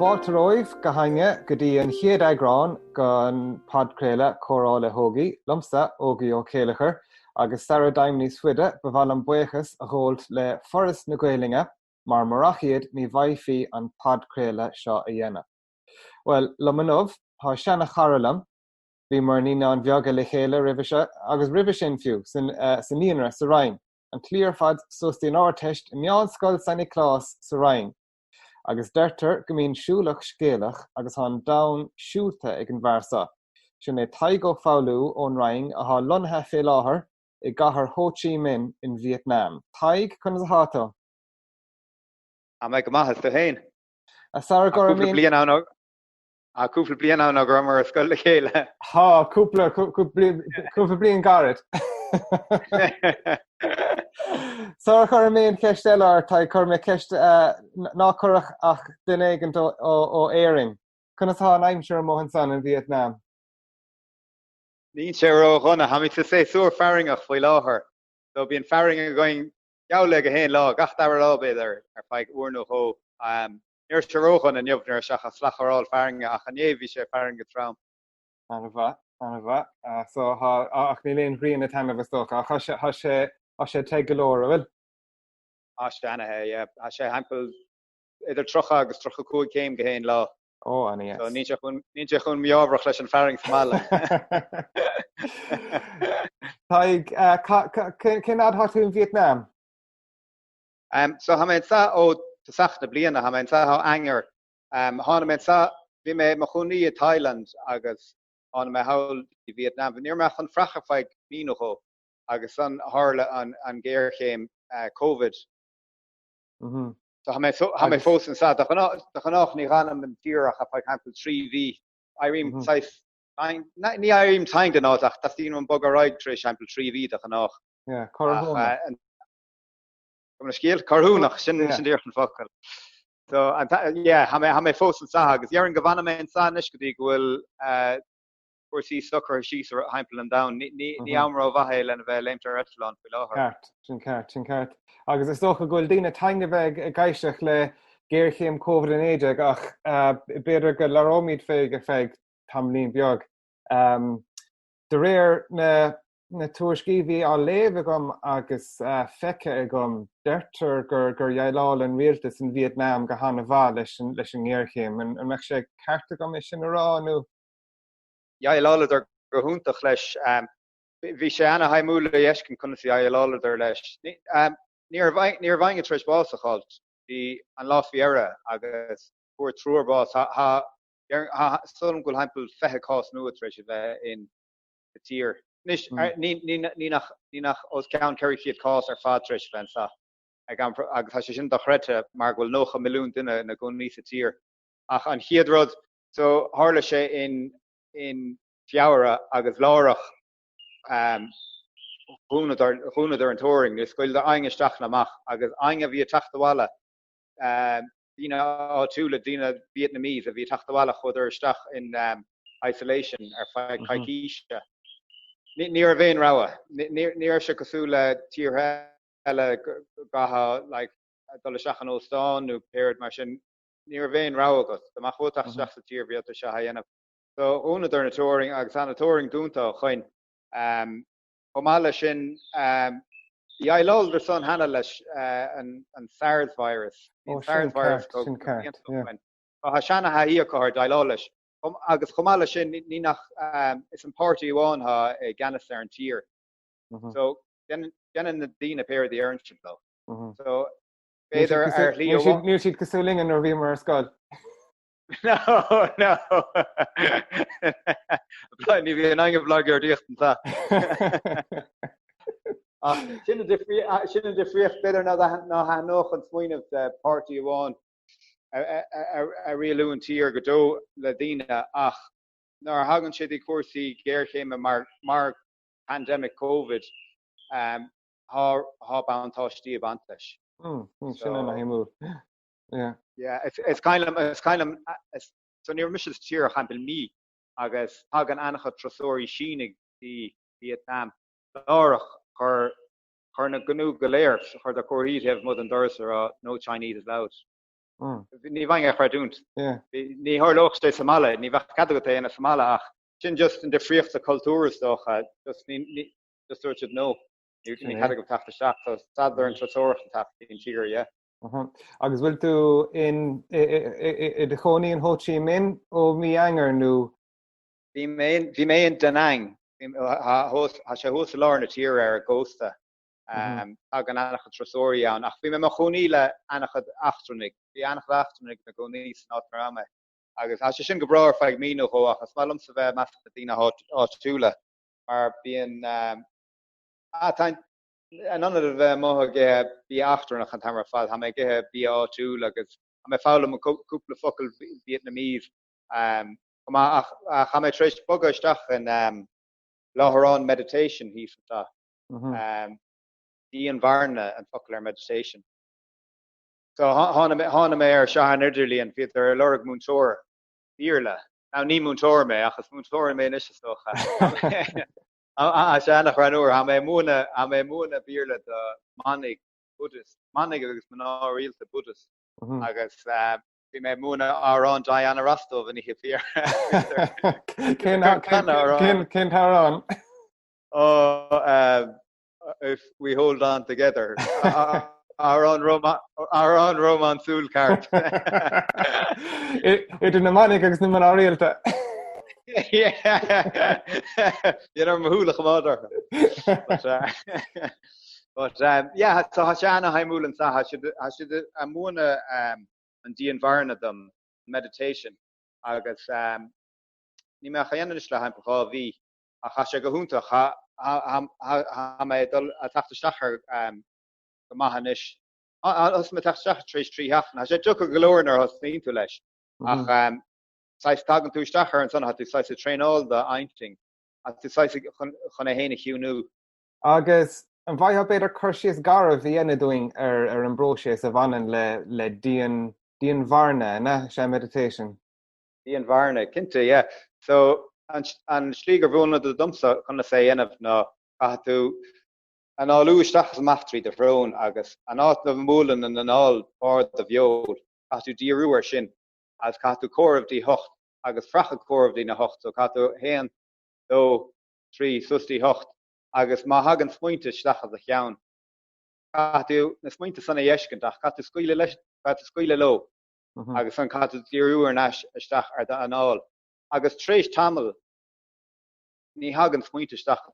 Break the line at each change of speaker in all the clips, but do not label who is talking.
Fáilte romhaibh gach éinne go dtí an chéad eagrán den podchraoladh Comhrá le hÓgie, liomsa, Ógie Ó Céilleachair, agus sara dtéim níos faide, ba mhaith liom buíochas a ghabháilt le Foras na Gaelainne, mar murach iad ní bhfaighfí an podchraoladh seo a dhéanamh. Bhuel, liom inniu, tá seana-chara liom, bhíomar i Naíonáin Bheaga le chéile roimhe seo, agus roimhe sin fiú, sa naíonra sa Rinn, an tslí ar fad suas dtí an Ardteist i Meánscoil San Nioclás sa Rinn. Agus deirtear go mbíonn siúlach scéalach agus tá an domhan siúlta ag an bhfear seo. Sin é Tadhg Ó Foghlú ón Rinn athá lonnaithe fé láthair i gcathair Ho Chi Minh in Vietnam. Tadhg, conas athá tú?
Tá mé go maith, is tú féin?
Sara gcuirim
Cúpla bliain ann Tá cúpla bliain ann ó go rabhamar ar scoil le chéile.
Tá, cúpla, cúpla bliain gairid. Sara chuirim aon cheist eile ort, Tadhg, cuirfidh mé ceist ná cuirfeadh ach duine éigin ó Éirinn. Conas atá an aimsir amuigh ansan in Vietnam?
Níl sé ró-dhona. Táimid sa séasúr fearthainneach faoi láthair. So bíonn fearthainn againn geall le gach aon lá, gach dara lá b'fhéidir, ar feadh uair nó dhó. Ní raibh sé ródhona inniu, ní raibh sé ach slachóráil fearthainne, ach inné bhí sé fearthainn go trom.
An-mhaith, an-mhaith. So thá, ach níl aon ghrian ag taitneamh is dócha, ach thá sé, thá sé, thá sé te go leor, an bhfuil?
Thá sé ana-the, yeah. Thá sé thimpeall idir 30 agus 35 céim gach aon lá.
Ó, ana-dheas.
So níl sé chun, níl sé chun mí-ámharach leis an fearthainn sa mbaile.
Tadhg, cén fhad thá tú in Vietnam?
So thá mé anso ó tosach na bliana, thá mé anso ó Eanáir. Tháinig mé anso, bhí mé i mo chónaí i Thailand agus tháinig mé thall i Vietnam. Ní raibh mé ach chun fuireach ar feadh mí nó dhó agus ansan tharla an ghéarchéim Covid. So thá mé thá mé fós anso. De ghnách ní dh'fhanaim i dtír ach ar feadh thimpeall 3 mhí. Éirím saghas, ní éirím tinn den áit ach teastaíonn uaim bogadh ar aghaidh tar éis thimpeall 3 mhí de ghnách.
Yeah, corrthúnach.
Gabh mo leithscéal, corrthúnach, sin sin díreach an focal. So, an yeah, thá mé, thá mé fós anso agus déarfainn go bhfanfaidh mé anso anois go dtí go bhfuil eh, cúrsaí socraithe síos ar thimpeall an domhain. Ní, ní, ní am rómhaith é lena bheith ag léimt ar eitleán faoi láthair.
Ceart, sin ceart, sin ceart. Agus is dócha go bhfuil daoine tinn a bheith ag éisteacht le géarchéim Covid-19 ach eh, b'fhéidir go labhróimid fé ar feadh tamaillín beag. Um, de réir na na tuairiscí a bhí á léamh agam agus feicthe agam, deirtear gur gur dhéileáil an rialtas in Vietnam go han-mhaith leis an leis an ngéarchéim. An mbeadh sé ceart agam é sin a rá nó?
Dhéileáladar go hiontach leis. Bhí sé ana-shuimiúil a fheiscint conas a dhéileáladar leis. Ní raibh ní raibh éinne tar éis bás a dh'fháilt. Bhí an lá faoi dheireadh agus fuair triúr bás. Tá tá súil agam go bhfuil thimpeall 20 cás nua tar éis a bheith in sa tír. Anois, ní nach os cionn 400 cás ar fad tar éis a bheith anso ag am, agus tá sé sin dochreidte mar go bhfuil 90 milliún duine ina gcónaí sa tír. Ach an chéad rud, so tharla sé in in Feabhra agus láithreach dhúnadar dhúnadar an teorainn, níor scaoileadar éinne isteach ná amach agus éinne a bhí ag teacht abhaile, daoine áitiúla, daoine Vietnamese a bhí ag teacht abhaile, chuadar isteach in isolation ar feadh coicíse. Ní raibh aon rogha. Ní raibh sé cosúil le tíortha eile go gcaithfeá like, dul isteach in óstán nó pé rud mar sin. Ní raibh aon rogha agat. Dá mbeadh uait teacht isteach sa tír, bhí ort é seo a dhéanamh. So dhúnadar na teorainn agus tá na teorainn dúnta ó shoin. Chomh maith leis sin, dhéileáladar san cheana leis an SARS virus.
Bhí an SARS virus go blianta.
Tá seana-thaithí acu ar déileáil leis. Agus chomh maith leis sin, ní nach is an páirtí amháin atá i gceannas ar an tír. So déanann na daoine pé rud a deireann siad leo. So
b'fhéidir ar shlí amháin. Níl siad cosúil linne nuair a bhíomar ar scoil.
No, no. Ní bhíonn éinne ag blagáíocht anso. Ach sin an difríocht, sin an difríocht b'fhéidir ná ná thaitneodh an smaoineamh de páirtí amháin a rialú an tír go deo le daoine ach nuair a thagann sé dtí cúrsaí géarchéime mar mar pandemic Covid um, thá thá buntáistí ag baint leis.
Mm, sin an-shuimiúil.
Yeah. Yeah, is is cuimhin liom is cuimhin liom is so ní raibh mise sa tír ach thimpeall mí agus tagann an-chuid turasóirí Sínigh dtí Vietnam. Láithreach chuir chuir na gnó go léir chuireadar comharthaí taobh amuigh den doras a rá no Chinese allowed. Ní bheinn á chreidiúint. Ní tharlódh sé sa mbaile, ní bheadh cead agat é a dhéanamh sa mbaile ach sin just an difríocht sa cultúr is dócha, just ní, just dúirt siad no, ní cead agaibh teacht isteach, so stadadar an turasóireacht ag teacht go dtí an tír, yeah.
Agus bhfuil tú in i do chónaí in Ho Chi Minh ó mí Eanáir nó?
Bhí mé bhí mé in Da Nang, tá sé thuas i lár na tíre ar an gcósta. Tagann an-chuid turasóirí ann ach bhí mé i mo chónaí le an-chuid eachtrannaigh. Bhí an-chuid eachtrannaigh ina gcónaí san áit ina raibh mé. Agus tá sé sin go breá ar feadh mí nó dhó ach is maith liomsa bheith i measc na daoine áitiúla mar bíonn tá in ionad a bheith amuigh ag ithe bia eachtrannach an t-am ar fad, tá mé ag ithe bia áitiúil agus tá mé ag foghlaim cúpla focal Vietnamese chomh maith ach tá mé tar éis bogadh isteach in láithreán meditation thíos anseo. Dianmharana an focal ar meditation. So tháinig mé ar seo ar an idirlíon, bhíodar ag lorg múinteoir Béarla. Now ní múinteoir mé ach is múinteoir mé anois is dócha. Tá sé an-ghreannmhar, tá mé ag múineadh, tá mé ag múineadh Béarla do manaigh Buddhist, manaigh agus mná rialta Buddhist agus bhí mé ag múineadh amhrán Diana Ross dóibh an oíche fíor.
Cén t-amhrán?
Oh, if we hold on together. Amhrán rómánsúil ceart.
Idir na manaigh agus na mná rialta.
Dhéanamh mo shúile choimeád orthu. But um, yeah, so tá sé ana-shuimiúil anseo, tá siad tá siad ag múineadh um, an dianmharana dom, meditation, agus um, níl mé ach á dhéanamh anois le thimpeall 2 mhí. Ach tá sé go hiontach. Tá mé ag dul ag teacht isteach air go maith anois. Thosaigh mé ag teacht isteach tar éis 3 sheachtain. Tá sé deacair go leor nuair a thosnaíonn tú leis. Ach saghas tagann tú isteach air ansan, tá tú saghas ag traenáil d'intinn. Tá tú saghas chun é féin a chiúnú.
Agus an bhfaighfeá b'fhéidir cur síos garbh a dhéanamh dúinn ar ar an bpróiseas a bhaineann le le dian dianmharana, an ea? Sé meditation.
Dianmharana, cinnte, yeah. So, an slí gur mhúineadar domsa conas é a dhéanamh ná caithfidh tú análú isteach is amach trí do shrón agus an áit a mbuaileann an anáil barr do bheoil, caithfidh tú díriú air sin agus caithfidh tú comhaireamh dtí hocht agus fraitheadh ag comhaireamh dtí na hocht, so caithfidh tú haon, dó, trí, suas dtí hocht agus má thagann smaointe isteach i do cheann, caithfidh tú na smaointe san a fheiscint ach caithfidh tú scaoileadh leis, caithfidh tú scaoileadh leo. agus ansan caithfidh tú díriú ar ais isteach ar d'anáil agus tar éis tamaill ní thagann smaointe isteach i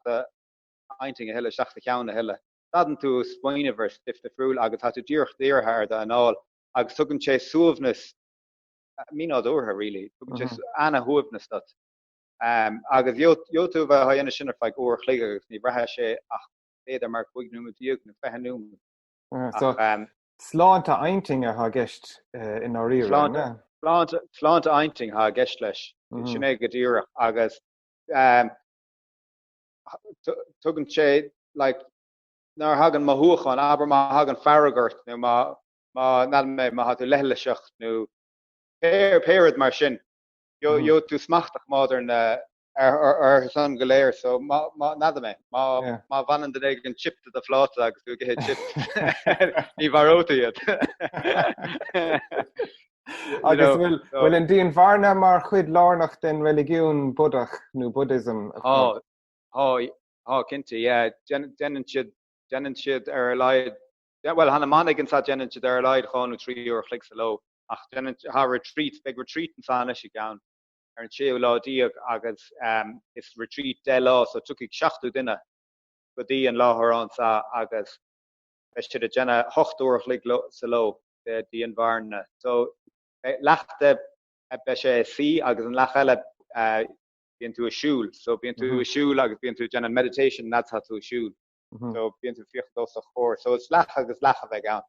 d'intinn a thuilleadh, isteach sa cheann a thuilleadh. Stadann tú ag smaoineamh ar stuif difriúil agus tá tú díreach dírithe ar d'anáil agus tugann sé suaimhneas mínádúrtha really, tugann sé ana-shuaimhneas duit. Agus gheobhaidh tú a bheith á dhéanamh sin ar feadh uair a chloig agus ní bhraithfidh sé ach b'fhéidir mar 15 nóiméad nó 20 nóiméad.
Ach Sláinte intinne atá i gceist i ndáiríre, an ea?
Sláinte, sláinte intinne atá i gceist leis. Sin é go díreach. Agus tugann sé, like, nuair a thagann mothúchán, abair má thagann fearg ort nó má, má, n'fheadar mé, má tá tú leithliseach nó pé, pé rud mar sin, gheobhaidh tú smacht a choimeád ar na, orthu san go léir so má, má, n'fheadar mé, má, má bhaineann duine éigin chip de do phláta agus tú ag ithe chips ní mharóidh tú iad.
Agus bhfuil, bhfuil an dianmharana mar chuid lárnach den reiligiún Budach nó Buddhism?
Tá, tá, tá cinnte, yeah. Déanann siad, déanann siad ar a laghad, bhuel, tá na manaigh anseo déanann siad ar a laghad 2 nó 3 uair a chloig sa ló ach déanann, tá retreats, beidh retreat anseo anois i gceann ar an séú lá déag agus is retreat 10 lá so tiocfaidh 70 duine go dtí an láithreán seo agus beidh siad ag déanamh 8 uair a chloig sa ló de dianmharana. So leath de beidh sé ag suí agus an leath eile bíonn tú ag siúl. So bíonn tú ag siúl agus bíonn tú ag déanamh meditation fhad tá tú ag siúl. So bíonn tú ag féachaint os do chomhair. So is leath agus leath a bheidh ann.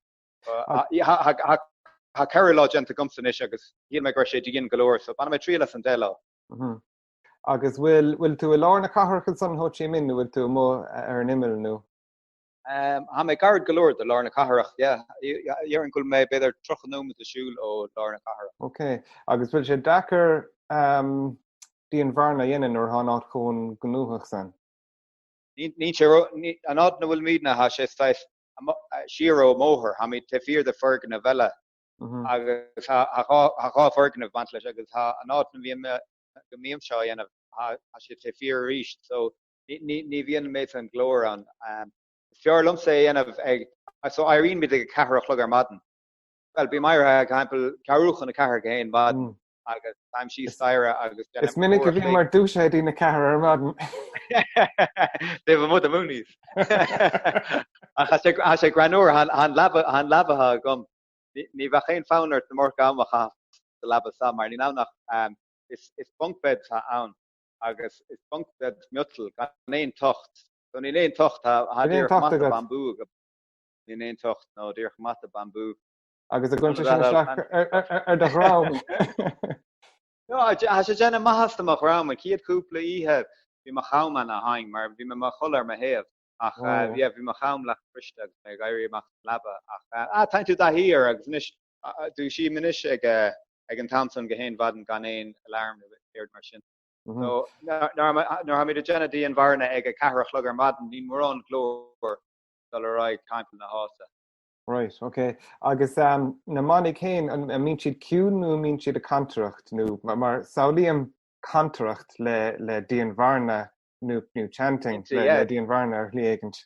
Tá 4 lá déanta agamsa anois agus shíl mé go raibh sé dian go leor, so bainfidh mé triail as an 10 lá.
Agus bhfuil bhfuil tú i lár na cathrach ansan Ho Chi Minh nó bhfuil tú amuigh ar an imeall nó?
Tá mé gairid go leor do lár na cathrach, yeah. Déarfainn go bhfuil mé b'fhéidir 30 nóiméad ag siúl ó lár na cathrach.
Ok. Agus bhfuil sé deacair dianmharana a dhéanamh nuair atá an áit chomh gnóthach san?
Níl sé ró, an áit ina bhfuilimidne, tá sé saghas siar ón mbóthar, táimid taobh thiar de foirgneamh eile. Agus tá dhá foirgneamh baint leis agus tá an áit ina mbím go mbímse á dhéanamh tá sé taobh thiar arís so ní bhíonn an méid san glór ann. Is fearr liomsa é a dhéanamh ag so éirímid ag a ceathair a chlog ar maidin. Bhuel bím éirithe ag timpeall ceathrú chun a ceathair go haon maidin agus táim síos staighre agus
Is minic a bhíomar dúisithe dtí na ceathair ar maidin.
Taobh amuigh de Mooney's. Ach tá sé greannmhar, tá an leaba agam. Ní bheadh aon fonn ort an iomarca ama a chaitheamh sa leaba seo mar níl ann ach is bunk bed atá ann agus is bunk bed miotail gan aon tocht. So níl aon tocht, tá díreach mata bambú agam. Níl aon tocht nó díreach mata bambú.
Agus an gcuireann sé sin isteach ar do dhrom.
No, tá sé ag déanamh maitheas do mo dhrom. An chéad chúpla oíche bhí mo cham ana-thinn mar bhí mé mo chodladh ar mo thaobh. Ach yeah, bhí mo cham leath briste agus mé ag éirí amach sa leaba. Ach ah, tagann tú i dtaithí air agus anois dúisím anois ag ag an t-am san go haon mhaidin gan aon alarm nó aon rud mar sin. So nuair atáimid ag déanamh dianmharana ag a ceathair a chlog ar maidin níl mórán glór dul ar aghaidh timpeall na háite.
Right, ok. Agus na manaigh féin, an mbíonn siad ciúin nó an mbíonn siad ag cantaireacht nó mar samhlaím cantaireacht le le dianmharana nó nó chanting le le dianmharana ar shlí éigint.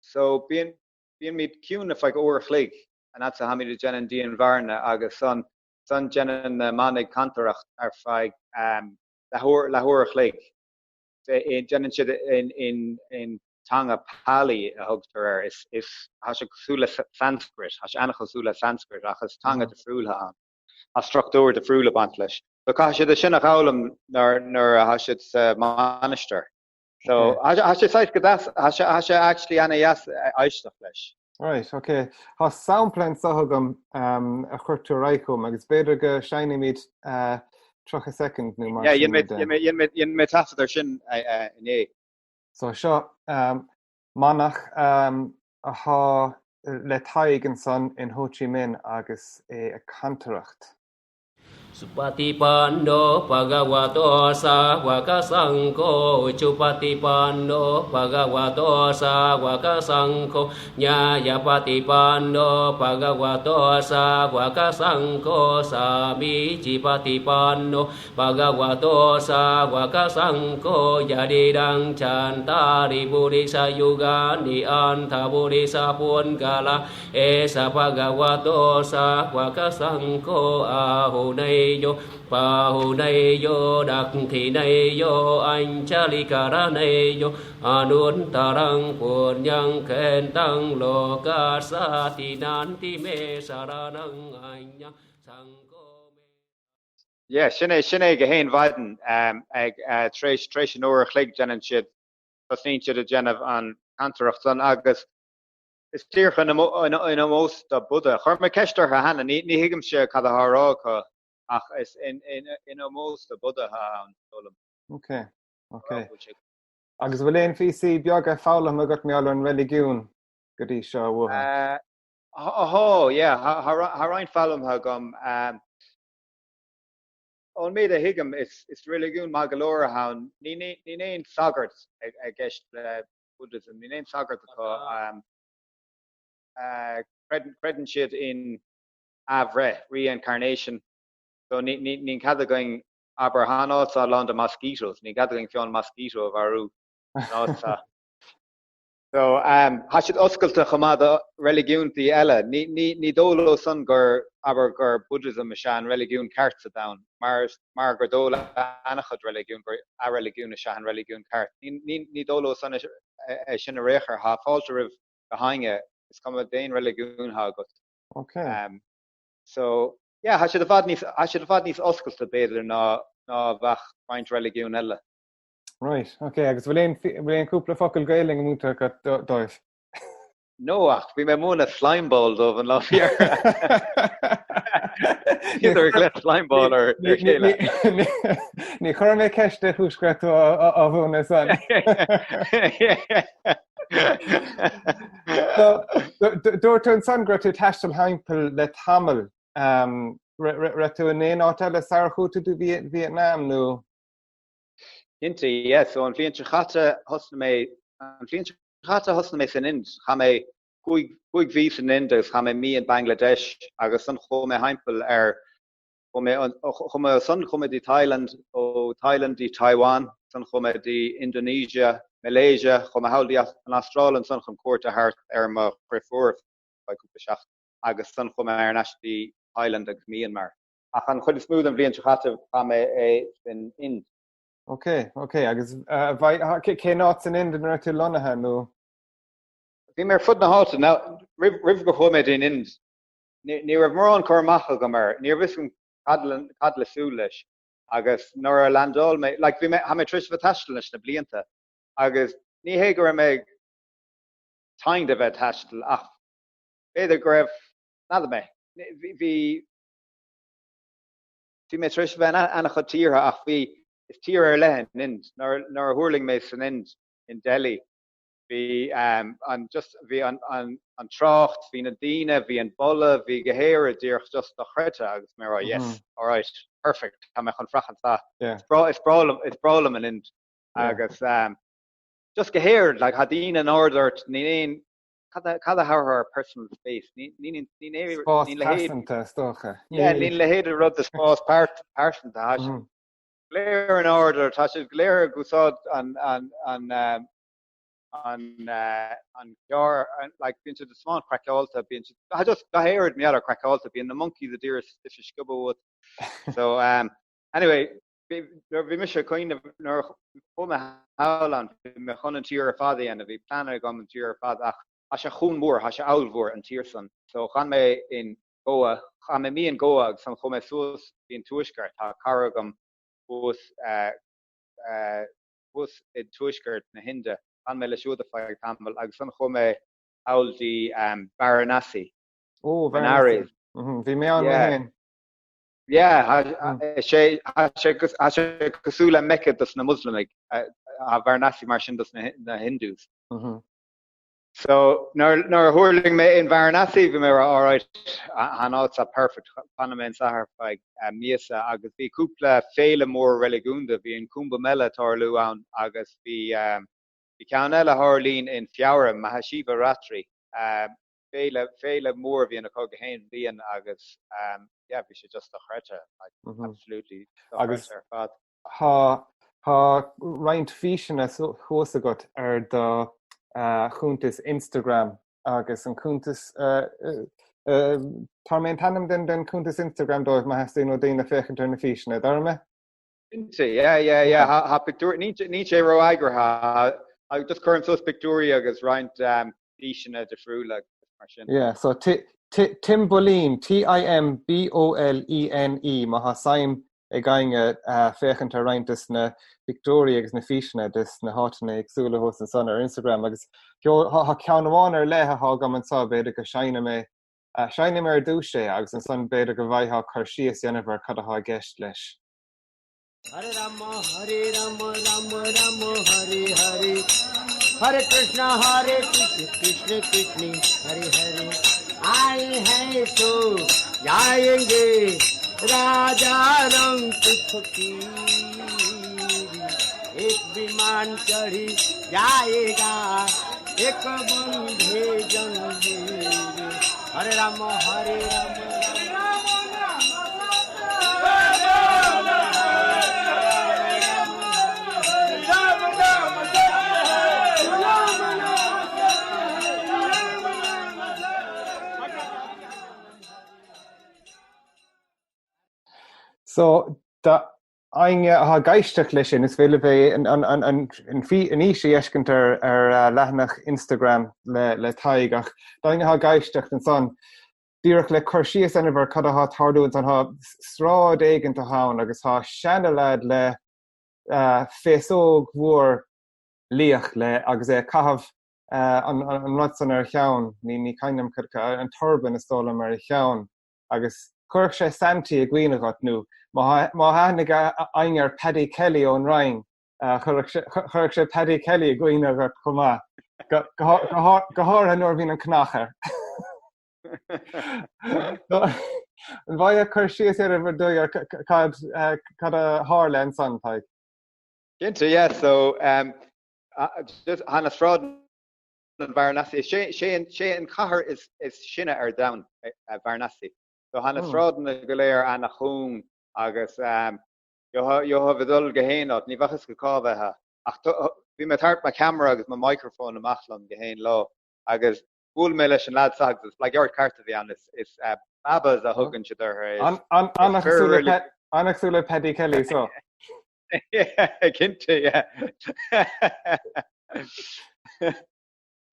So bíonn bíonn ciúin ar feadh uair a chloig an fhad 's atáimid ag déanamh dianmharana agus san san déanann na manaigh cantaireacht ar feadh leathuair leathuair a chloig. Déanann siad in teanga Pali a thugtar air. Is is tá sé cosúil le Sanskrit, tá sé an-chosúil le Sanskrit ach is teanga difriúil atá ann. Tá struchtúr difriúil ag baint leis. So caithfidh siad é sin a dh'fhoghlaim nuair nuair atá siad sa mainistir. So tá sé saghas go deas, tá sé tá sé actually ana-dheas éisteacht leis.
Right, ok. Tá sampla anseo agam a chuir tú ar aghaidh chugam agus b'fhéidir go seinnfimid 30 soicind nó
mar sin de. Yeah, dhein mé taifead ar sin inné.
So seo manach atá le Tadhg ansan in Ho Chi Minh agus é ag cantaireacht.
Supatipanno bhagavato sāvaka saṅgho Cupatipanno bhagavato sāvaka saṅgho Ñāyapatipanno bhagavato sāvaka saṅgho Sāmīcipatipanno bhagavato sāvaka saṅgho Yadidaṃ cattāri purisayugāni Andha purisa puggala Esa bhagavato sāvaka saṅgho Āhuneyyo pāhuneyyo Dakkhiṇeyyo Añjalikaraṇeyyo Anuttaraṃ puññaṃ khettaṃ Lokassa Thinanti me saranaṃ Aññaṃ Saṅgho me
Yeah, sin é, sin é ag a haon mhaidin ag tar éis, tar éis an uair a chloig déanann siad, tosnaíonn siad ag déanamh an cantaireacht san agus Is díreach in ómós do Buddha. Chuir mé ceist orthu cheana, ní thuigimse cad atá á rá acu ach is in ómós do Buddha atá ann,
is dóigh liom. Ok, ok. Agus an bhfuil aon phíosaí beaga foghlamtha agat mar gheall ar an reiligiún go dtí seo
uathu? Tá, yeah, tá roinnt foghlamtha agam. Ón méid a thuigim, is reiligiún maith go leor atá ann. Níl aon sagart i gceist le Buddhism. Níl aon sagart acu. Creideann siad in athbhreith, reincarnation. So níl cead againn, abair, tá an áit seo lán de mosquitoes, níl cead againn fiú an mosquito a mharú san áit seo. So tá siad oscailte chomh maith do reiligiúntaí eile. Ní dóigh leo san gur, abair, gur Buddhism is ea an reiligiún ceart sa domhan. Mar mar gur dóigh le an-chuid reiligiún gur a reiligiún is ea an reiligiún ceart. Ní dóigh leo san é sin ar aon chor. Tá fáilte roimh gach éinne, is cuma cén reiligiún atá agat.
Ok.
So, yeah, tá siad i bhfad níos, tá siad i bhfad níos oscailte b'fhéidir ná ná a bheadh roinnt reiligiún eile.
Right, ok, agus bhfuil aon bhfuil aon cúpla focal Gaelainne múinte agat dóibh?
No, ach bhí mé ag múineadh slime ball dóibh an lá faoi Bhíodar ag glaoch slime ball ar a chéile.
Ní chuirfidh mé ceist cén chúis go raibh tú á mhúineadh san. Dúirt tú ansan go raibh tú ag taisteal thimpeall le tamall. Raibh tú in aon áit eile sar a chuaigh tú go Vietnam nó?
Cinnte, yeah. So an bhliain seo chaite thosnaigh mé, an bhliain seo chaite thosnaigh mé san Ind. Chaith mé. 5 mhí san Ind agus chaith mé mí in Bangladesh agus ansan chuaigh mé thimpeall ar chuaigh mé chuaigh mé ansan chuaigh mé dtí Thailand, ó Thailand dtí Taiwan, ansan chuaigh mé dtí Indonesia, Malaysia, chuaigh mé thall dtí an Astráil ansan chun cuairt a thabhairt ar mo dhriofúr ar feadh cúpla seachtain agus ansan chuaigh mé ar ais dtí Thailand agus Myanmar. Ach an chuid is mó den bhliain seo chaite chaith mé é san Ind.
Ok, ok, agus cén áit san Ind ina raibh tú lonnaithe nó?
Bhí mé ar fud na háite. Now, roimh, roimh go chuaigh mé dtí'n Ind, ní, ní raibh mórán cur amach agam air. Ní raibh fhios agam cad le, cad le súil leis. Agus nuair a landáil mé, like, bhí mé, tá mé tar éis a bheith ag taisteal leis na blianta. Agus ní hé go raibh mé tinn de bheith ag taisteal, ach b'fhéidir go raibh, n'fheadar mé, bhí, bhí, bhí mé tar éis a bheith in an-chuid tíortha ach bhí, is tír ar leith an Ind. Nuair, nuair a thuirling mé san Ind, in Delhi, bhí an just, bhí an, an, an trácht, bhí na daoine, bhí an boladh, bhí go léir díreach just dochreidte agus mé ag rá yes, alright, perfect, tá mé chun fanacht anseo. Is breá, is breá liom, is breá liom an Ind. Agus just go léir, like, tá daoine in ord ort, níl aon, Cad a thabharfá ar personal space? Níl
Spás pearsanta, is dócha.
Yeah, níl a leithéid de rud de spás pearsanta. Tá siad go léir in ord, tá siad go léir ag úsáid an an an an carr, like bíonn siad ag tiomáint craiceáilte, bíonn siad, tá just gach aon rud mar gheall craiceáilte, bíonn na monkeys a d'iarraidh is a sciobadh uait. So, um, anyway, Nuair a bhí mise ag cuimhneamh, nuair a chuaigh mé thall ann, bhí mé chun an tír ar fad a dhéanamh, bhí plean agam an tír ar fad ach tá sé chomh mór, tá sé ollmhór an tír san. So chan mé in Goa, chan mé mí in Goa agus ansan chuaigh mé suas dtí an tuaisceart, tá cara agam thuas thuas i dtuaisceart na hInde, chan mé leis siúd ar feadh tamaill agus ansan chuaigh mé thall dtí Varanasi.
Ó, Varanasi. Bhí mé ann mé féin.
Yeah, tá sé tá sé cosúil le Mecca dos na Muslamaigh, tá Varanasi mar sin dos na Hindus. So nuair a thuirling mé in Varanasi bhí mé ag rá alright, an áit seo perfect, fanfaidh mé anseo ar feadh míosa agus bhí cúpla féile mór reiligiúnda, bhí an Kumbh Mela ag tarlú ann agus bhí bhí ceann eile a tharlaíonn in Feabhra, Mahashiva Ratri. Féile, féile mór a bhíonn acu gach aon bhliain agus yeah bhí sé just dochreidte, like absolutely dochreidte ar fad.
Tá, tá roinnt físeanna thuas agat ar do chuntas Instagram agus an cuntas, tabharfaidh mé an t-ainm den den chuntas Instagram dóibh má theastaíonn ó daoine féachaint ar na físeanna, dtabharfaidh mé?
Cinnte, yeah, yeah, yeah, tá pictiúr, níl sé ró-eagraithe, just cuirim suas pictiúirí agus roinnt físeanna difriúla agus mar
sin. Yeah, so Timboline, T-I-M-B-O-L-E-N-E, má tá suim ag éinne féachaint ar roinnt des na pictiúirí agus na físeanna des na háiteanna éagsúla thuas ansan ar Instagram agus tá ceann amháin ar leith atá agam anseo, b'fhéidir go seinnfidh mé Seinnfidh mé ar dtús é agus ansan b'fhéidir go bhfaightheá cur síos a dhéanamh ar cad atá i gceist leis.
Hare Rama Hare Rama Rama Rama Hare Hare Hare Krishna Hare Krishna Krishna Krishna Hare Hare आए हैं सो जाएंगे राजा रंक फकीर एक विमान चढ़ी जाएगा एक बंधे जंजीर हरे राम हरे Ram
So Éinne atá ag éisteacht leis sin, is féidir libh é an fhís a fheiscint ar leathanach Instagram le Tadhg ach d'éinne atá ag éisteacht ansan, díreach le cur síos a dhéanamh ar cad atá ag tarlú ansan, tá sráid éigint atá ann agus tá seanaleaid le féasóg mhór liath le agus é ag caitheamh an rud san ar a cheann, ní cuimhin liom, an turban is dóigh liom ar a cheann. Agus chuirfeadh sé Santy i gcuimhne dhuit, nó má tá aithne ag éinne ar Paddy Kelly ón Rinn, chuirfeadh sé Paddy Kelly i gcuimhne dhuit chomh maith, go háirithe nuair a bhíonn an cnach air. An bhfaighfeá cur síos ar ar dóigh ar cad cad a tharla ansan, Tadhg?
Cinnte, yeah, so um, just, tá na sráideanna. in Varanasi. Sé an chathair is sine ar domhan, Varanasi. So tá na sráideanna go léir ana-chúng agus gheofá ag dul go haon áit, ní bheadh fhios agat cá bhfeá. Ach bhí mé ag tabhairt mo cheamara agus mo microphone amach liom go haon lá agus bhuail mé leis an lad seo agus is blackguard ceart a bhí ann, is Babas a thugann siad
orthu. An-chosúil le Paddy Kelly so.
Cinnte, yeah.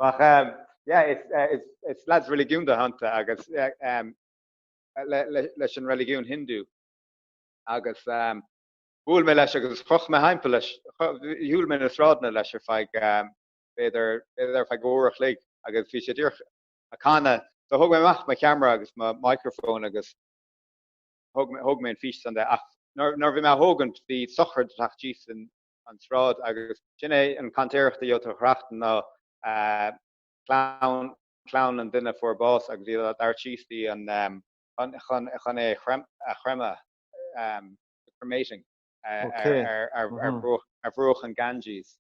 Ach um, yeah, is, uh, is, is lads reiligiúnda iontu agus uh, um, le, le, leis an reiligiún Hindu agus um, bhuail mé leis agus chroch mé thimpeall leis, shiúil mé na sráideanna leis ar feadh um, b'fhéidir b'fhéidir ar feadh uair a chloig agus bhí sé díreach ag canadh. So thóg mé amach mo cheamara agus mo microphone agus thóg mé thóg mé an físeán de ach nuair nuair a bhí mé á thógaint bhí sochraid ag teacht síos an an tsráid agus sin é an cantaireacht a gheobhaidh tú a thrachtann ná clann clann an duine a fuair bás agus iad á dtabhairt síos dtí an chun chun chun é a chrem a chreimeadh cremating ar ar ar ar bhruach ar bhruach an Ganges.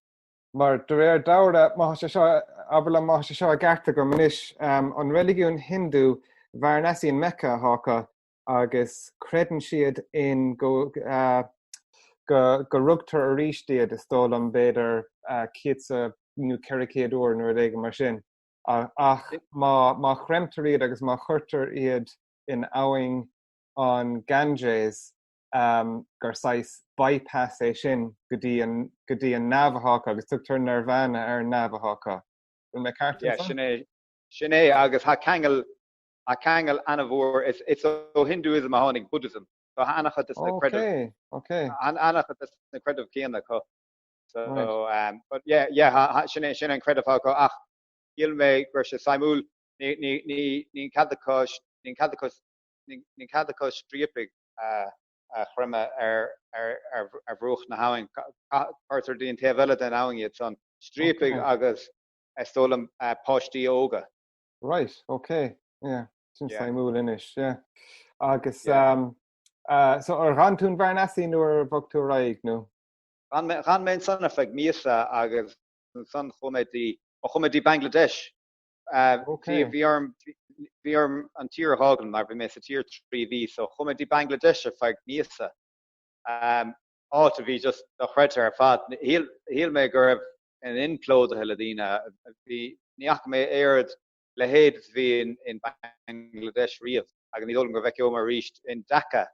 Mar de réir dealraimh, má tá sé seo, abair liom má tá sé seo i gceart agam anois, an reiligiún Hindu, Varanasi an Mecca atá acu agus creideann siad in go go go rugtar arís iad, is dóigh liom, b'fhéidir céadsa nó 400 uair nó rud éigin mar sin. Ach má má chreimtear iad agus má chuirtear iad in abhainn an Ganges, gur saghas bypass é sin go dtí an, go dtí an neamh atá acu agus tugtar Nirvana ar an neamh atá acu. Bhfuil mé ceart
ansan? Sin é, sin é agus tá ceangal, tá ceangal ana-mhór, is, is ó Hinduism a tháinig Buddhism. So tá ana-chuid de na
creidimh, Ok, ok.
ana-chuid de na creidimh céanna acu. So, right. um, but yeah, yeah, ha, ha, sin é, sin é an creideamh atá acu ach shíl mé go raibh sé suimiúil, ní, ní, ní, níl cead acu, níl cead acu Níl cead acu striapaigh a chreimeadh ar bhruach na habhann. Cuirtear dtí an taobh eile den abhainn iad san. Striapaigh agus is dóigh liom páistí óga.
Right, ok. Yeah. Sin suimiúil anois, yeah. Agus so ar dh'fhan tú in Varanasi nó ar bhog tú ar aghaidh nó?
Dh'fhan mé ansan ar feadh míosa agus ansan chuaigh mé dtí, chuaigh mé dtí Bangladesh Bhí orm bhí orm an tír a fhágáil mar bhí mé sa tír 3 mhí so chuaigh mé dtí Bangladesh ar feadh míosa. Áit a bhí just dochreidte ar fad. Shíl mé go raibh an Ind plódaithe le daoine. Bhí ní fhaca mé oiread leithéid is a bhí in Bangladesh riamh agus ní dóigh liom go bhfeicfidh mé arís in Dhaka.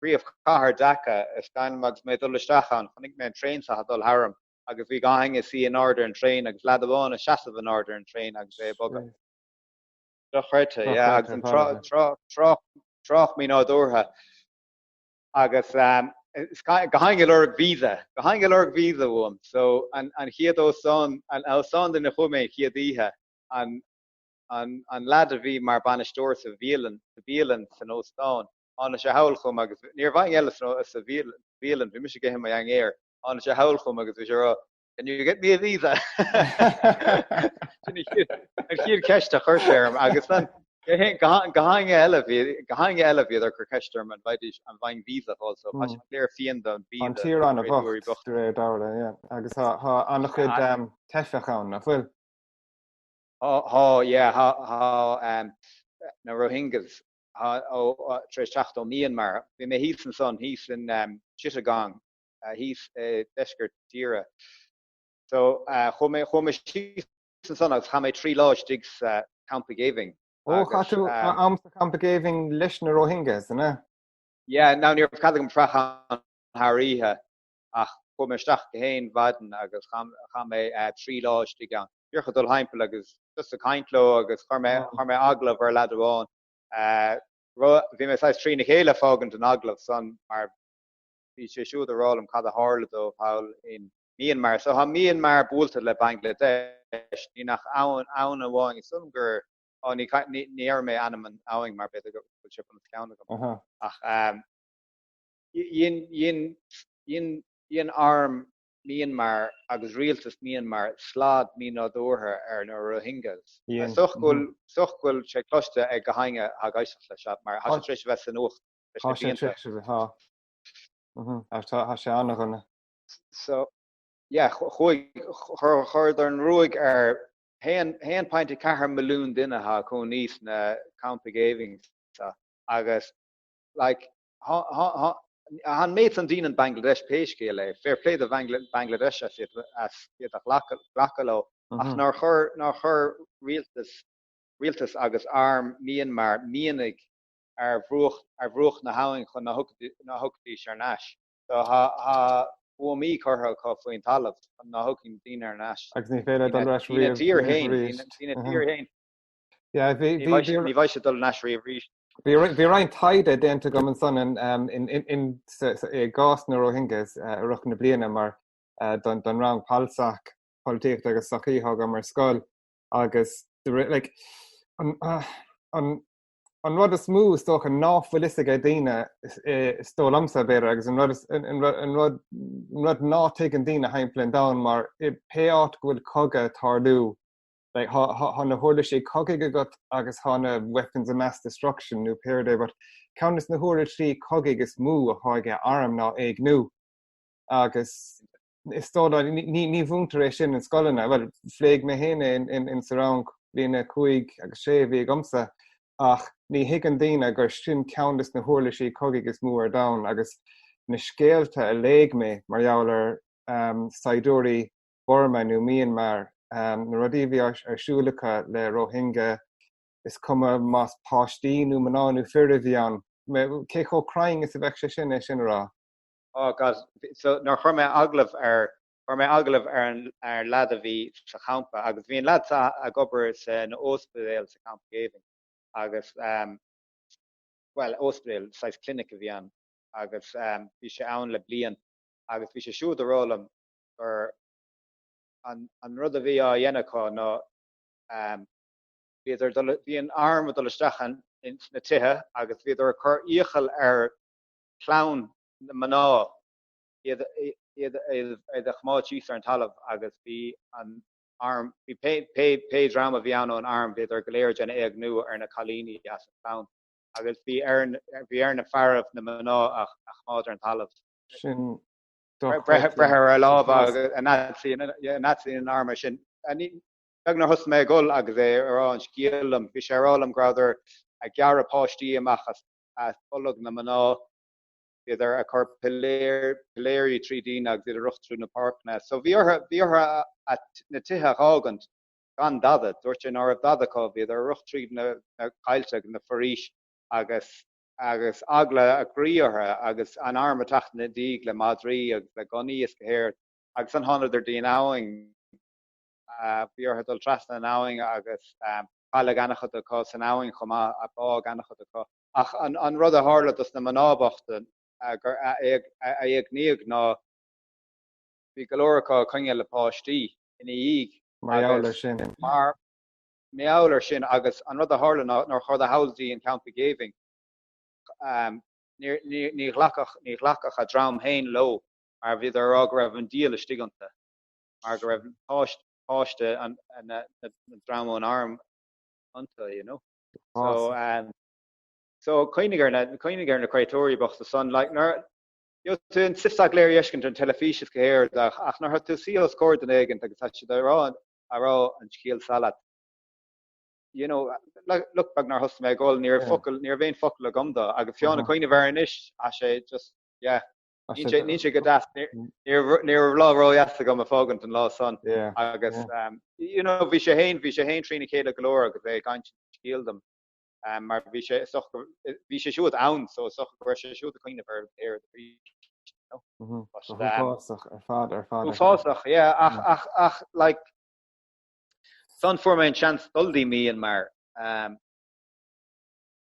Príomhchathair Dhaka is cuimhin liom agus mé ag dul isteach ann chonaic mé an traein seo ag dul tharam agus bhí gach éinne ag suí in airde ar an traein agus leaid amháin ag seasamh in airde ar an traein agus é ag bogadh. Dochreidte, yeah, agus an trácht mínádúrtha agus gach éinne ag lorg visa, gach éinne ag lorg visa uaim. So an chéad óstán, an óstán ina chuaigh mé an chéad oíche, an an leaid a bhí mar bainisteoir sa bhialann, sa bhialann san óstán, tháinig sé thall chugam agus ní raibh éinne eile sa bhialann, bhí mise ag ithe mo dhinnéar Tháinig sé thall chugam agus bhí sé ag rá, Can you get me a visa? Sin an chéad cheist a chuir sé orm agus then gach éinne eile bhí gach éinne eile bhíodar ag cur ceist orm an bhfaighidís an bhfaighinn visa a fháil so tá sé léir fian don
visa. An tír an-bhocht de réir dealraimh, yeah. Agus tá an-chuid teifeach ann, nach bhfuil?
Tá, yeah, tá na Rohingyas tar éis teacht ó Myanmar. Bhí mé thíos ansan, thíos in Chittagong thíos i deisceart na tíre. So chuaigh mé, chuaigh mé síos ansan agus chaith mé 3 lá istigh sa campa géibhinn.
Ó, chaith tú am sa champa géibhinn leis na Rohingyas, an ea?
Yeah, now ní raibh cead agam fanacht ann thar oíche ach chuaigh mé isteach go haon mhaidin agus chaith mé 3 lá istigh ann. Díreach ag dul thimpeall agus just ag caint leo agus chuir mé, chuir mé agallamh ar leaid amháin. Bhí mé saghas trína chéile ag fágaint an agallamh san mar bhí sé siúd ag rá liom cad a tharla dó thall in Myanmar. So tá Myanmar buailte le Bangladesh, ní nach abhainn, abhainn amháin, is dóigh liom gur, á ní, ní, ní déarfaidh mé ainm an abhainn mar b'fhéidir go bhfuil sé bun os cionn agam. Ach um, dhein, dhein, dhein, dhein arm Myanmar agus rialtas Myanmar slad mínádúrtha ar na Rohingyas. Is dócha go bhfuil, is dócha go bhfuil sé cloiste ag gach éinne atá ag éisteacht leis seo mar tá sé tar éis a bheith sa nuacht
leis na blianta. Tá sé tar éis a bheith, tá. Tá sé an-dhona.
So, yeah, chuaigh, chuireadar an ruaig ar. 1.4 milliún duine atá ag cónaí sna campaí géibhinn seo agus like tá an méid san daoine in Bangladesh pé scéal é, fair play do Bangladesh as iad as iad a ghlacadh leo ach nár chuir nár chuir rialtas rialtas agus arm Myanmar mianaigh ar bhruach ar bhruach na habhann chun ná thiocfaidís thar n-ais. So tá buamaí curtha acu faoin talamh chun ná thiocfaidh daoine thar n-ais.
Agus ní féidir dul ar ais riamh
arís. Ina dtír féin.
Yeah, bhí
Ní bheidh ní bheidh siad dul thar n-ais riamh arís.
Bhí bhí roinnt taighde déanta agam ansan in in in i gcás na Rohingyas i rith na bliana mar don don rang PolSoc polaitíochta agus sochaí atá agam ar scoil agus like an an an rud is mó is dócha ná fuil fhios ag daoine is dóigh liomsa b'fhéidir agus an rud an rud an rud an rud ná tuigeann daoine thimpeall an domhain mar i pé áit go bhfuil cogadh ag tarlú like thá thá thá na huirlisí cogaidh agat agus thá na weapons of mass destruction nó pé rud é but ceann des na huirlisí cogaidh is mó athá ag arm ná éigniú agus is dóigh liom, ní ní mhúintear é sin in scoileanna, bhuel, phléigh mé féin é in in sa rang bliana 5 agus 6 a bhí agamsa, ach ní thuigeann daoine gur sin ceann des na huirlisí cogaidh is mó ar domhan agus na scéalta a léigh mé mar gheall ar saighdiúirí Burma nó Myanmar, na rudaí a bhí ar siúl acu le Rohingya, is cuma más páistí nó mná nó fir a bhí ann, cé chomh cruinn is a bheadh sé sin é sin a rá?
Oh God, so nuair chuir mé agallamh ar, chuir mé agallamh ar an, ar an leaid a bhí sa champa agus bhí an leaid sa, ag obair san óispidéal sa champa géibhinn agus ehm, bhuel, óispidéal, saghas clinic a bhí ann agus ehm, bhí sé ann le bliain agus bhí sé siúd ag rá liom gur an, an rud a bhí á dhéanamh acu ná ehm, bhíodar dul, bhí an arm ag dul isteach in, ins na tithe agus bhíodar ag cur iachall ar chlann na mná iad iad iad a choimeád síos ar an talamh agus bhí an arm, bhí pé pé pé dream a bhí ann ón arm, bhíodar go léir ag déanamh éigniú ar na cailíní as an chlann agus bhí ar bhí ar na fearaibh na mná a a choimeád ar an talamh.
Sin
Breith breith ar a lámha agus an fhad an arm sin. Beag nár thosaigh mé ag gol agus é ag rá an scéal liom. Bhí sé ag rá liom go rabhadar ag gearradh páistí amach as as bolg na mná, bhíodar ag cur piléar, piléirí trí daoine agus iad ag rith trí na páirceanna. So bhí orthu, bhí orthu a, na tithe a dh'fhágaint gan dada. Dúirt sé ná raibh dada acu, bhíodar ag rith tríd na, na coillte agus na foraois agus, agus eagla a gcroí orthu agus an arm ag teacht ina ndiaidh le madraí agus le gunnaí is go léir. Agus ansan thánadar dtí an abhainn. Bhí orthu dul trasna an abhainn agus cailleadh an-chuid acu san abhainn chomh maith, bádh an-chuid acu. Ach an rud a tharla dos na mná bochta gur a éigníodh ná bhí go leor acu ag coinneáil a páistí ina dhiaidh.
Mar gheall air sin.
Mar gheall air sin agus an rud a tharla ná nuair chuadar thall dtí an campa géibhinn ní ghlacfadh ní ghlacfadh a dream féin leo mar bhíodar ag rá go raibh an diabhal istigh iontu. mar go raibh páiste, páiste an, na, na, na dream ón arm iontu, you know. So, um, so cuimhnigh ar na, cuimhnigh ar na créatúirí bochta san, like, nuair, you know, tú an sifteach léir fheiscint ar an teilifís is go héard, ach, ach nuair atá tú suí os comhair duine éigint agus tá siad ag rá, ag rá an scéal seo leat, you know, like, look, beag nár thosaigh mé ag gol, ní raibh focal, ní raibh aon focal agam dó, agus fiú ag cuimhneamh air anois, tá sé just, yeah, Níl sé go deas. Ní raibh lá ródheas agam ag fágaint an lá san agus you know bhí sé féin bhí sé féin trína chéile go leor agus é ag insint an scéil dom mar bhí sé is dócha bhí sé siúd ann so is dócha go raibh sé siúd ag cuimhneamh ar ar
Uafásach ar fad ar fad.
Uafásach, yeah, ach ach ach like san fuair mé an seans dul dtí Myanmar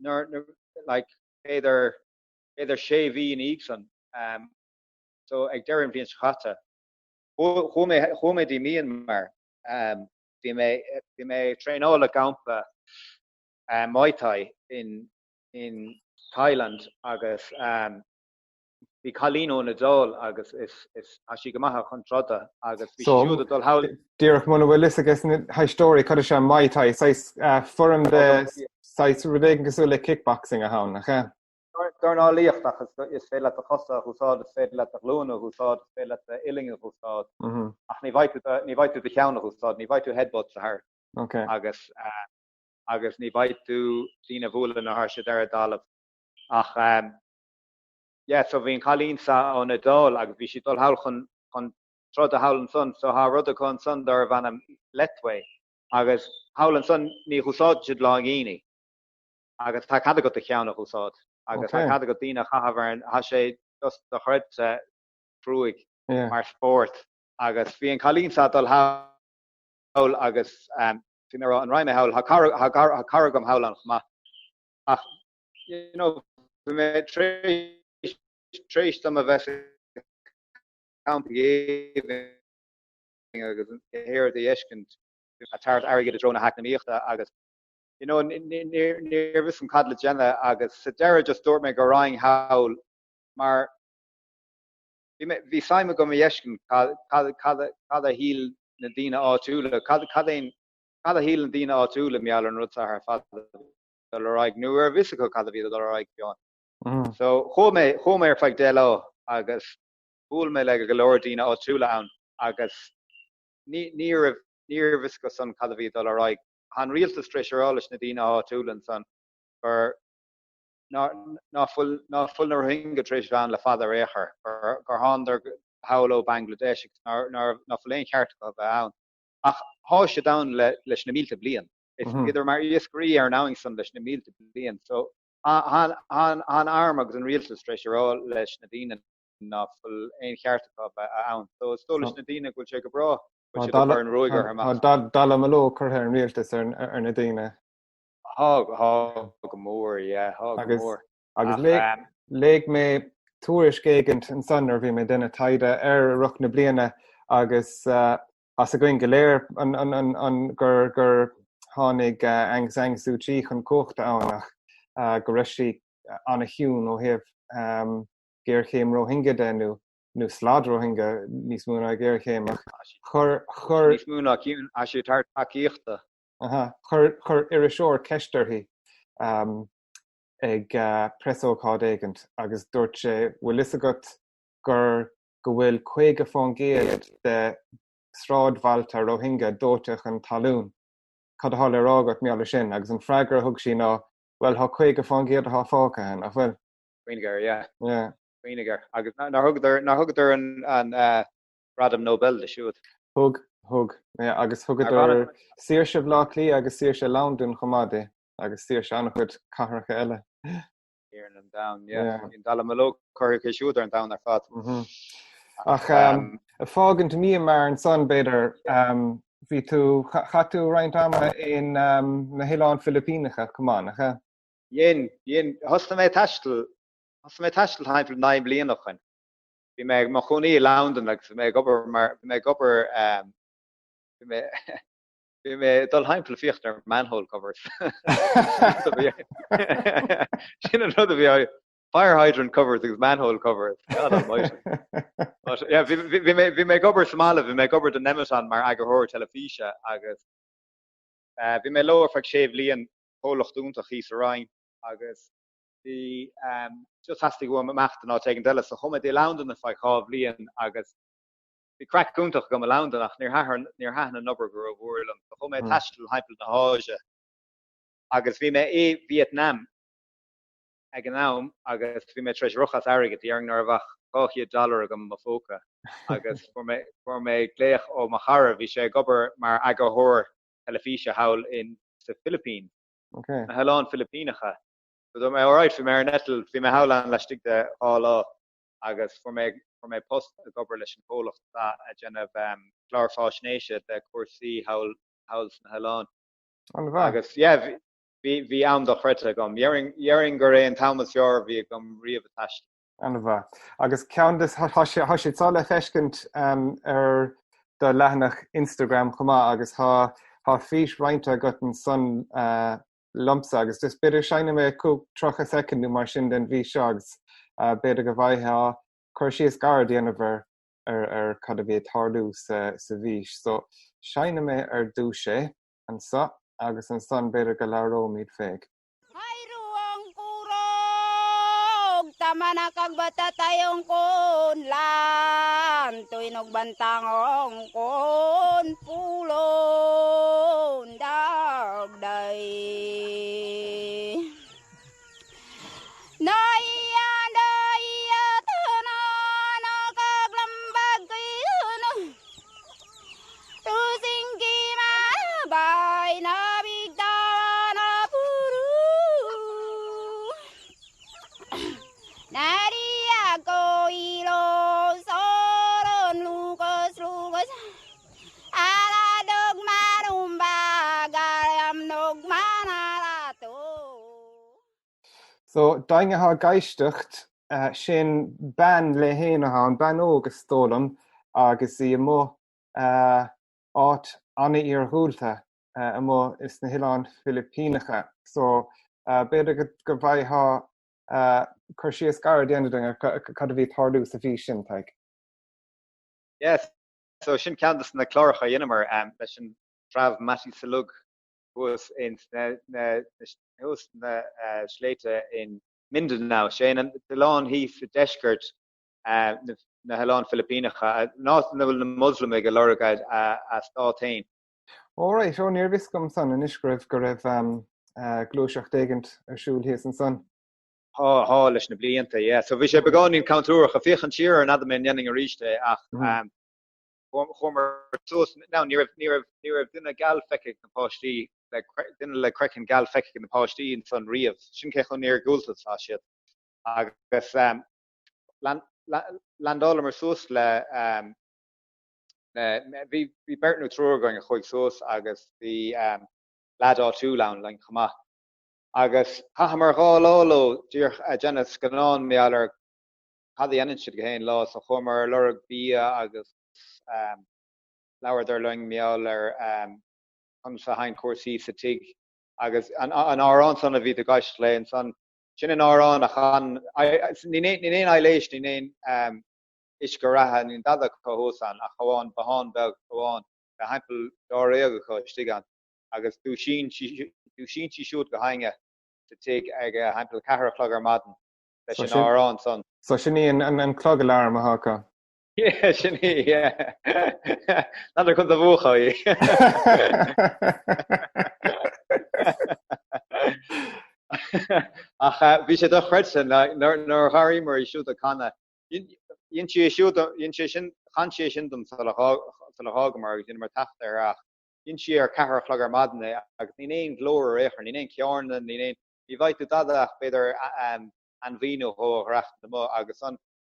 nuair like b'fhéidir b'fhéidir sé mhí ina dhiaidh san, so ag deireadh an bhliain seo chaite, chuaigh mé, chuaigh mé dtí Myanmar, bhí mé, bhí mé ag traenáil i gcampa Muay Thai in, in Thailand agus bhí cailín ón Iodáil agus is, is, tá sí go maith chun troda agus bhí sí siúd ag dul
thall. Díreach muna bhfuil fhios ages na héisteoirí cad is ea Muay Thai, saghas foirm de, saghas rud éigin cosúil le kickboxing atá ann, nach ea?
Dornálaíocht ach is féidir leat do chosa a dh'úsáid, is féidir leat do ghlúine a dh'úsáid, is féidir leat d'uillinn a dh'úsáid ach ní bhfaighidh tú ní bhfaighidh tú do cheann a dh'úsáid, ní bhfaighidh tú headbutts a thabhairt agus agus ní bhfaighidh tú daoine a bhualadh nuair atá siad ar an dtalamh. Ach yeah so bhí an cailín seo ón Iodáil agus bhí sí ag dul thall chun chun troda thall ansan so thá rud acu ansan darbh ainm Lethwei agus thall ansan ní dh'úsáideann siad láingíní. Agus tá cead agat do cheann a dh'úsáid agus tá cead agat daoine a chaitheamh ar an, tá sé just dochreidte cruaidh mar spórt. Agus bhí an cailín seo ag dul thall agus bhí mé ag rá an raghaidh mé thall, tá cara, tá cara, tá cara agam thall ann chomh maith. Ach you know bhí mé tar éis, tar éis dom a bheith sa champa géibhinn agus an hair a dh'fheiscint ag tabhairt airgid i dtreo na heacnamaíochta agus you know, níorbh fhios dom cad le déanamh agus sa deireadh just dúirt mé go raghainn thall mar bhí mé, bhí suim agam a fheiscint cad, cad, cad, cad a shíl na daoine áitiúla, cad, cad é, cad a shíl na daoine áitiúla mar gheall ar an rud seo ar fad ag dul ar aghaidh, nó raibh fhios acu cad a bhí ag dul ar aghaidh fiú. Mm. So chuaigh mé, chuaigh mé ar feadh 10 lá agus bhuail mé le go leor daoine áitiúla ann agus ní, ní raibh, ní raibh fhios acu san cad a bhí ag dul ar aghaidh. Tá an rialtas tar éis a rá leis na daoine áitiúla ansan gur ná fuil ná fuil na Rohingya tar éis bheith ann le fada ar aon chor, gur thánadar thall ó Bangladesh agus ná fuil aon cheart acu a bheith ann. Ach thá siad ann leis na mílte bliain. Is bhíodar mar iascairí ar an abhainn san leis na mílte bliain. So tá an arm agus an rialtas tar éis a rá leis na daoine ná fuil aon cheart acu a bheith ann. So is dóigh leis na daoine go bhfuil sé go breá go bhfuil siad ag cur an ruaig orthu amach.
Tá dallamullóg curtha ar an rialtas ar na daoine.
Thá, thá go mór, yeah, thá go mór.
Agus léigh mé tuairisc éigint ansan nuair a bhí mé ag déanamh taighde air i rith na bliana agus tá fhios againn go léir gur gur tháinig Aung San Suu Kyi chun cumhachta ann ach go raibh sí ana-chiúin ó thaobh géarchéim Rohingya de nó nó slad Rohingya níos mó ná géarchéim ach chuir chuir
Níos mó ná ciúin, tá sí ag tabhairt tacaíochta.
Aha, chuir chuir iriseoir ceist uirthi um, ag uh, preasócáid éigint agus dúirt sé bhfuil fhios agat gur go bhfuil 50% de sráidbhailte Rohingya dóite chun talún. Cad atá le rá agat mar gheall air sin agus an freagra a thug sí ná bhuel tá 50% atá fágtha ann, nach bhfuil?
Cuimhnigh air, yeah. Yeah. Cuimhnigh air. Agus nár thugadar, nár thugadar an, an uh, Gradam Nobel di siúd?
Thug, thug. Yeah, agus thugadar saoirse Bhaile Átha Cliath agus saoirse Londain chomh maith di, agus saoirse an-chuid cathracha eile.
Ar an domhan, yeah. Yeah. An dallamullóg curtha aici siúd ar an domhan ar fad.
Mm -hmm. Ach um, ag fágaint Myanmar ansan b'fhéidir, um, bhí tú, chaith tú roinnt ama in um, na hOileáin Philipíneacha chomh maith, nach ea?
Dhein, dhein, thosaigh mé ag taisteal, thosaigh mé ag taisteal timpeall 9 mbliana ó shoin. Bhí mé i mo chónaí i Londain agus bhí mé ag obair mar, bhí mé ag obair, um, bhí mé, bhí mé ag dul thimpeall ag féachaint ar manhole covers. Sin an rud a bhí á, fire hydrant covers agus manhole covers. God almighty. But, yeah, bhí, bhí, bhí mé, bhí mé ag obair sa mbaile, bhí mé ag obair do Nemeton mar eagarthóir teilifíse agus uh, bhí mé leo ar feadh sé bhliain comhlacht iontach thíos sa Rinn agus bhí just theastaigh uaim imeacht in áit éigin eile so chuaigh mé dtí Londain ar feadh 2 bhliain agus bhí craic iontach agam i Londain ach níor thaitin níor thaitin an obair go rómhór liom so chuaigh mé ag taisteal thimpeall na hÁise agus bhí mé i Vietnam ag an am agus bhí mé tar éis rith as airgead, déarfainn nach raibh ach 200 dollar agam i mo phóca agus fuair mé fuair mé glaoch ó mo chara, bhí sé ag obair mar eagarthóir teilifíse thall in sa Philippines,
okay.
na hOileáin Philipíneacha. So dúirt mé, alright, bhí mé ar an eitilt, bhí mé thall ann laistigh de 2 lá agus fuair mé, fuair mé post ag obair leis an chomhlacht ag déanamh um, clár faisnéise de cúrsaí thall, thall sna hoileáin.
An-mhaith.
Agus yeah, bhí, bhí, bhí am dochreidte agam. Déarfainn, déarfainn gur é an t-am is fearr a bhí agam riamh ag taisteal.
An-mhaith. Agus ceann de, tá sé, tá siad seo le feiscint ar do leathanach Instagram chomh maith agus tá, tá fís roinnte agat ansan liomsa agus just b'fhéidir seinnfidh mé 30 soicind nó mar sin den bhfís seo agus b'fhéidir go bhfaighfeá cur síos gairid a dhéanamh ar, ar, ar cad a bhí ag tarlú sa, sa bhfís. So seinnfidh mé ar dtús é anso agus ansan b'fhéidir go labhróimid fé.
Manakagbata tayong kunlan Tuinog bantangong kun pulon dagday
So, d'éinne atá ag éisteacht, sin bean léi fhéin atá ann, bean óg is dóigh liom, agus í amuigh áit an-iargúlta amuigh sna hOileáin Philipíneacha. So, b'fhéidir go bhfaightheá cur síos gairid a dhéanamh dúinn ar cad a bhí ag tarlú sa bhfís sin, Tadhg.
Yes, so sin ceann de na cláracha a dheineamar leis an treabh Matigsalug thuas ins na thuas na sléibhte in Mindanao, sé an t-oileán thíos i deisceart na hOileáin Philipíneacha, an áit ina bhfuil na Moslamaigh ag lorg a stát féin.
Ó right, ó níorbh fhios dom san anois go raibh go raibh gluaiseacht éigint ar siúl thíos ansan.
Thá, thá, leis na blianta, yeah. So bhí sé beagáinín camtúrach ag féachaint siar air n'fheadar mé an ndéanfainn arís é ach chuamar suas, now ní raibh, ní raibh, ní raibh duine geal feicthe ag na páistí, le, duine le craiceann geal feicthe ag na páistí ansan riamh. Sin cé chomh hiargúlta is atá siad. Agus landálamar suas le, bhí, bhí beirt nó triúr againn a chuaigh suas agus bhí leaid áitiúil ann linn chomh maith. Agus chaitheamar 2 lá leo díreach ag déanamh scannán mar gheall ar cad a dhéanann siad gach aon lá. So chuamar ar lorg bia agus labhradar linn mar gheall ar conas a théann cúrsaí sa tigh. Agus an amhrán san a bhí tú ag éisteacht léi ansan, sin an amhrán a chan, níl aon aibhléis, níl aon uisce reatha, níl dada acu thuas ann ach amháin bothán beag amháin le thimpeall dáréag acu istigh ann agus dúisíonn sí siúd gach éinne sa tigh ag thimpeall 4 a chlog ar maidin leis an amhrán san.
So sin í an clog alarm atá acu.
Yeah, sin í, yeah. N'fheadar conas a mhúchadh í. Ach bhí sé dochreidte nuair a dh'airíomar í siúd ag canadh. Dhein sí é siúd, dhein sé sin, chan sí é sin dom sula dh'fhágamar agus dheineamar taifead air ach dhein sí ar 4 a chlog ar maidin é agus níl aon ghlór ar aon chor, níl aon chearna, níl aon, ní bhfaighidh tú dada ach b'fhéidir ainmhí nó dhó a dhreapann amuigh agus an,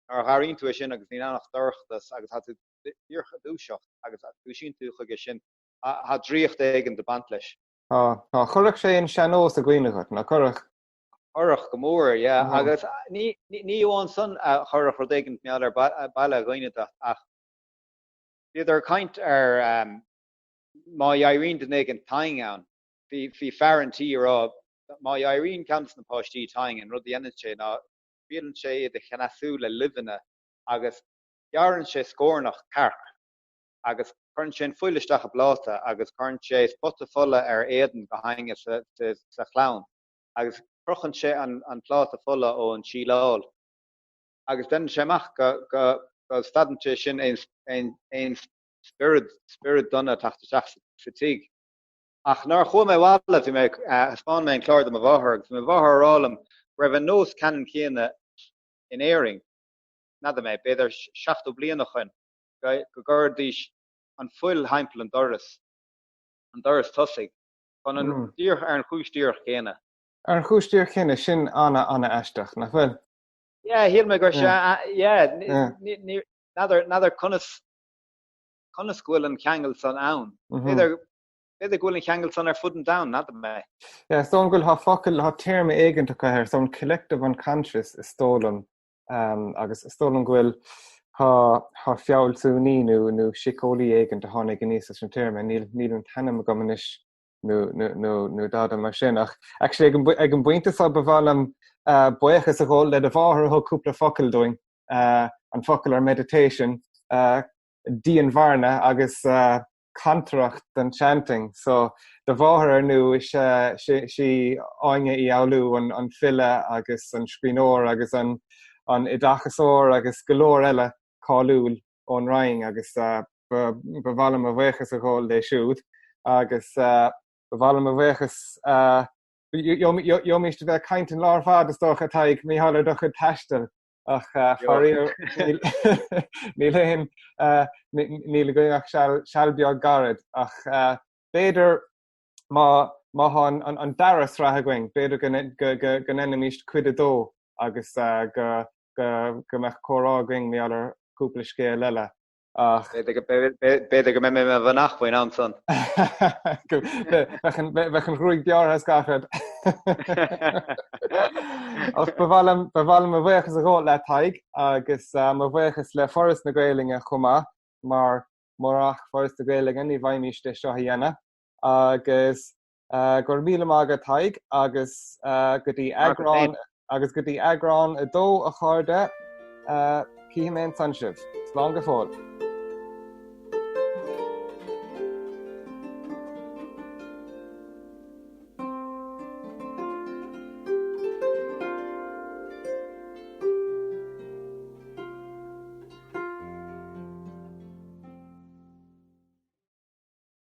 nuair a dh'airíonn tú é sin agus níl ann ach dorchadas agus tá tú díreach ag dúiseacht agus dúisíonn tú chuige sin, tá draíocht éigin ag baint leis.
Tá, tá. Chuirfeadh sé an sean-nós i gcuimhne dhuit, nach gcuirfeadh?
Chuirfeadh go mór, yeah. Agus ní, ní amháin san a chuirfeadh rud éigin mar gheall ar baile i gcuimhne duit ach bhíodar ag caint ar má éiríonn duine éigin tinn ann, bhí, bhí fear an tí ag rá má éiríonn ceann de na páistí tinn, an rud a dhéanann sé ná triaileann sé iad a chneasú le luibheanna agus gearrann sé scornach cearc agus cuireann sé an fuil isteach i bpláta agus cuireann sé spota fola ar éadan gach éinne sa, sa, sa chlann. agus crochann sé an pláta fola ón síleáil agus déanann sé amach go go stadann sé sin aon spiorad spiorad dona ag teacht isteach sa tigh. Ach nuair a chuaigh mé abhaile bhí mé thaispeáin mé an clár do mo mháthair agus bhí mo mháthair ag rá liom go raibh an nós ceannann céanna in Éirinn, n'fheadar mé, b'fhéidir 70 bliain ó shoin, go gcuiridís an fuil thimpeall an doras, an doras tosaigh. Chun an díreach ar an chúis díreach chéanna.
Ar an chúis díreach chéanna, sin ana ana aisteach, nach bhfuil?
Yeah, shíl mé go raibh sé, yeah, ní, n'fheadar, n'fheadar conas, conas go bhfuil an ceangal san ann. B'fhéidir, b'fhéidir go bhfuil an ceangal san ar fud an domhain, n'fheadar mé.
Yeah, is dóigh liom go bhfuil, tá focal, tá téarma éigint acu air, so an collective unconscious is dóigh liom, agus is dóigh liom go bhfuil, tá, tá fealsúnaí nó, nó síceolaí éigint a tháinig aníos leis an téarma, níl, níl an t-ainm agam anois nó, nó, nó, nó dada mar sin. Ach actually ag an, ag an bpointe seo ba mhaith liom uh, buíochas a ghabháil le do mháthair a thug cúpla focal dúinn, uh, an focal ar meditation, uh, dianbhearna agus uh, cantaireacht don chanting. So do mháthair ar ndú is sí Áine Uí Fhoghlú an file agus an scríbhneoir agus an an oideachasóir agus go leor eile cáiliúil ón Rinn agus ba mhaith liom mo bhuíochas a ghabháil léi siúd agus ba mhaith liom mo bhuíochas Gheobhaimís a bheith ag caint an lá ar fad is dócha Tadhg mar gheall ar do chuid taistil ach faraor níl aon níl againn ach seal beag gairid ach b'fhéidir má má tá an dara sraith againn b'fhéidir go go ndéanfaimís cuid a dó agus go go mbeadh comhrá againn mar gheall ar chúpla scéal eile.
Ach. B'fhéidir go mbeidh mé i mo mhanach faoin am san.
Bheadh an ghruaig gearrtha is gach rud. Ach ba mhaith liom ba mhaith liom mo bhuíochas a ghabháil leat Tadhg agus mo bhuíochas le Foras na Gaelainne chomh maith mar murach Foras na Gaelainne ní bhfaighimís é seo a dhéanamh. Agus Go raibh míle maith agat Tadhg agus go dtí eagrán agus go dtí eagrán 2 a chairde, cífidh mé ansan sibh. Slán go fóill.